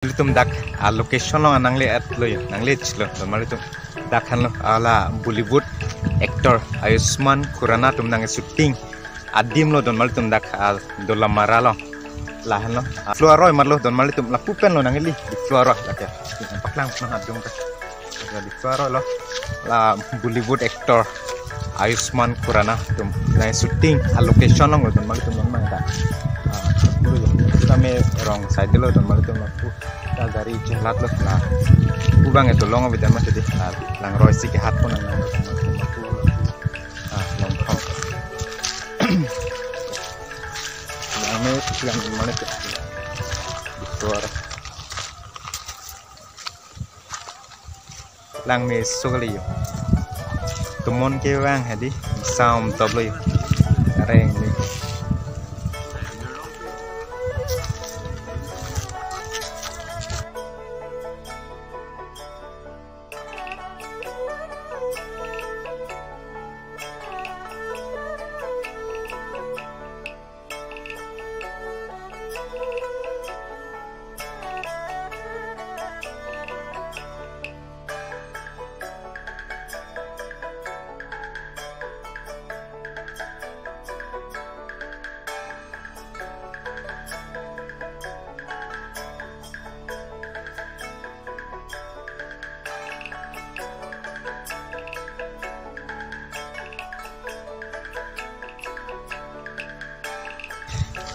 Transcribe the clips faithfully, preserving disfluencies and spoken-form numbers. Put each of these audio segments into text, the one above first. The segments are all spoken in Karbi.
Ilitum dak a location along nangle-etlo yo, nangle-etlo. Don marlitum, dak henlo, ala Bollywood actor Ayushmann Khurrana atum nang shooting adim lo don marlitum, dak a Dolamara along. La henlo, a Diphu aroi marlo don marlitum, lapu pen lo nangli, Diphu aroi lake. Paklang nang adung ke. Diphu aroi lo. La Bollywood actor Ayushmann Khurrana atum nang shooting a location along lo don marlitum, nang mang dak. Ah, dulu yo. Kami rong side lo don marlitum, lapu ta gari chelat lo la. Pu abang itu long abidan mas jadi. La langroi si kehat pon nang, nang. Ah, long thom. Nang me yang mana tu? Diphu aroi. Lang me so kali yo. Tomon kevang hedi, sam toplo yo. Areng ni.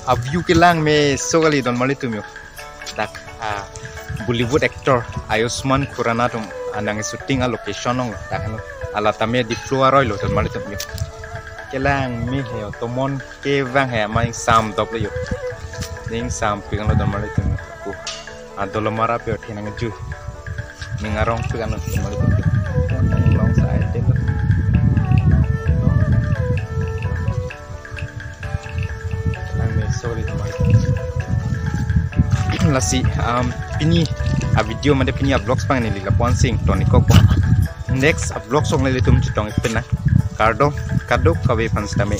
A view kelang me so kali don marlitum yo. Dak, ah, Bollywood actor Ayushmann Khurrana atum, ah, nang shooting a location along dak henlo. Ala tame Diphu aroi lo don marlitum yo. Kelang me he yo, tomon kevang he, amat ingsam toplo yo. Ingsam pik lo don marlitum yo. Ku. A Dolamara pen othe nangju. Ning arong pik lo don marlitum yo. Long side te. Lang me so kali don marlitum. Lasi, um, pini a video mate pini a vlogs abang neli lapu-an si ingtonikok. Next a vlogs along nelitum chetong ik pin nang. Kardom, kadokave aphan sitame.